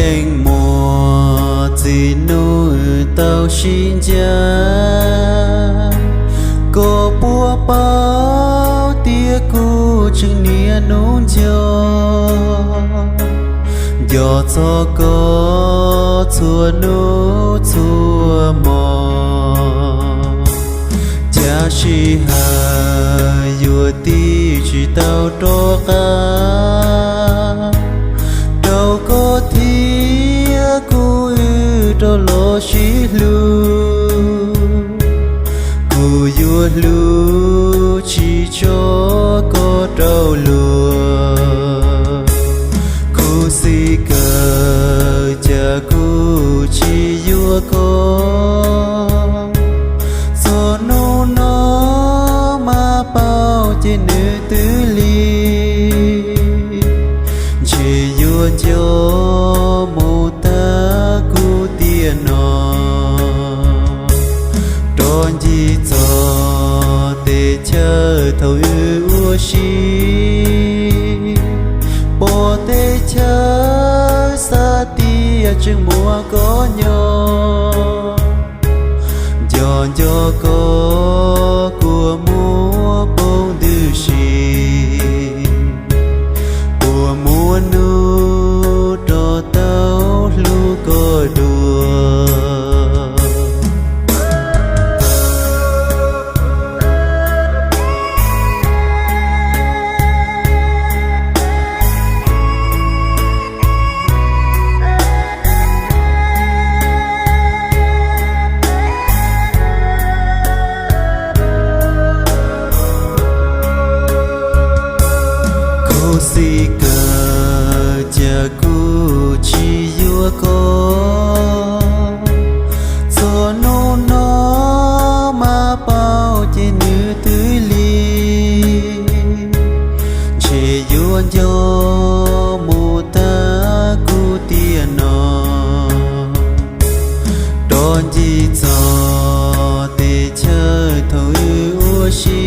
Leej muam, txij hnub wb tau sib ncaim, koj puas paub tias kuv tseem niaj hnub nco, nco txog koj txhua hnub txhua hmo. Cas sij hawm yuav tib tsis tau rov qab rau koj thiab kuv wb rov los sib hlub. Kuv yuav hlub tsis tso koj rau luag. Khuv xim kawg cas kuv tsis yuav koj. Txog hnub no mas paub ces nws twb lig, ntshe yuav nco mus tag kuv tiam no. Rov ncig txog tej chaw thaum wb ua si, pom tej chaw xav tias tseem muaj koj nyob. Nco nco koj kua muag poob ntws si, puas muaj hnub rov tau hlub koj dua. Khuv xim kawg cas kuv tsis yuav koj. Txog hnub no mas paub ces nws twb lig, ntshe yuav nco mus tag kuv tiam no. Rov ncig txog tej chaw thaum wb ua si,